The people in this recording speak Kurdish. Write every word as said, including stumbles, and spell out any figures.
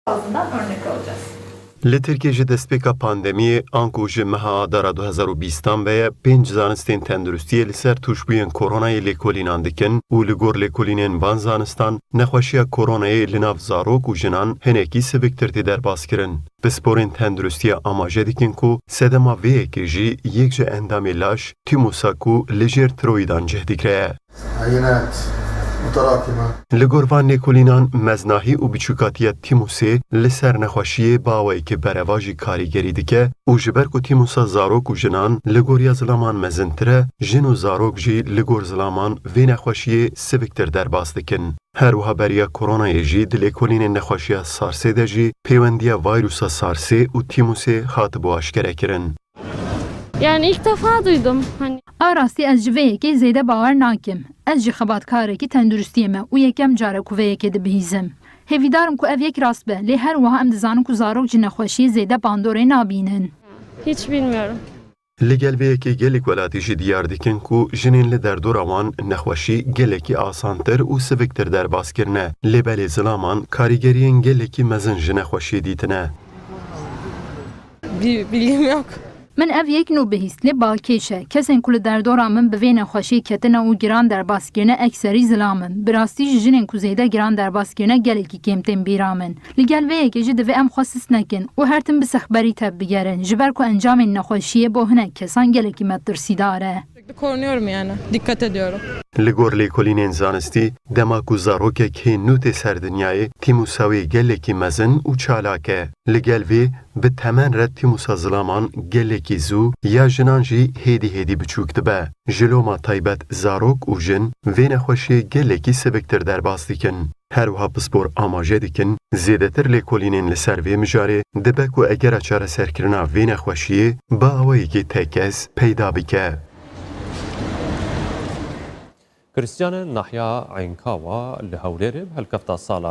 Ağzından örnek alacağız. Li Tirkiyê ji destpêka pandemiyê anku ji meha Adara du hezar û bîstan ve ye pênc zanistên tenduristiyê li ser tûşbûyên koronayê lêkolînan dikin û li gor lêkolînên van zanistan nexweşiya koronayê li nav zarok û jinan hinekî siviktir tê derbas kirin. Pisporên tenduristiya amaje dikin ku sedema vê yekê jî yek ji endamê laş, tîmusa ku li jêr tiroyîdan cih digire. عينات متراكمة. Li gor van lêkolînan meznahî û biçûkatiya tîmûsê li ser nexweşiyê bi awayekî berevajî karîgerî dike û ji ber ku tîmûsa zarok û jinan li goriya zilaman mezintir e, jin û zarok jî li gor zilaman vê nexweşiyê siviktir derbas dikin. Her wiha beriya koronayê jî di lêkolînên nexweşiya SARSê de jî pêwendiya vîrusa SARSê û tîmûsê hatibû aşkerekirin. Yani ilk defa duydum. Hani A rastî ez ji vê yekê zêde bawer nakim. Ez jî xebatkarekî tenduristiyê me û yekem car e ku vê yekê dibihîzim. Hêvîdar im ku ev yek rast be, lê her wiha em dizanin ku zarok ji nexweşiyê zêde bandorê nabînin. Hiç bilmiyorum. Li gel vê yekê gelek welatî jî diyar dikin ku jinên li derdora wan nexweşî gelekî asantir û siviktir derbas kirine. Lê belê zilaman karîgeriyên gelekî mezin ji nexweşiyê dîtine. Bir bilgim yok. Min ev yek nû bihîst, lê balkêş e. Kesên ku li derdora min bi vê nexweşiyê ketine û giran derbas kirine ekserî zilam in. Bi rastî jî jinên ku zêde giran derbas kirine gelekî kêm tên bîra min. Li gel vê yekê jî divê em xwe sist nekin û her tim bi sexberî tevbigerin, ji ber ku encamên nexweşiyê bo hinek kesan gelekî metirsîdar e. Sürekli korunuyorum yani. Dikkat ediyorum. Li gor lêkolînên zanistî, dema ku zarokek hê nû tê ser dinyayê, tîmûsa wê gelekî mezin û çalak e. Li gel vê, bi temen re tîmûsa zilaman gelekî zû ya jinan jî hêdî hêdî biçûk dibe. Ji loma taybet zarok û jin vê nexweşiyê gelekî siviktir derbas dikin. Her wiha pispor amaje dikin, zêdetir lêkolînên li ser vê mijarê dibe ku egera çareserkirina vê nexweşiyê bi awayekî tekez peyda bike. Krîstiyane nahiya Eynkawa li Hewlêrê bi helkefta sala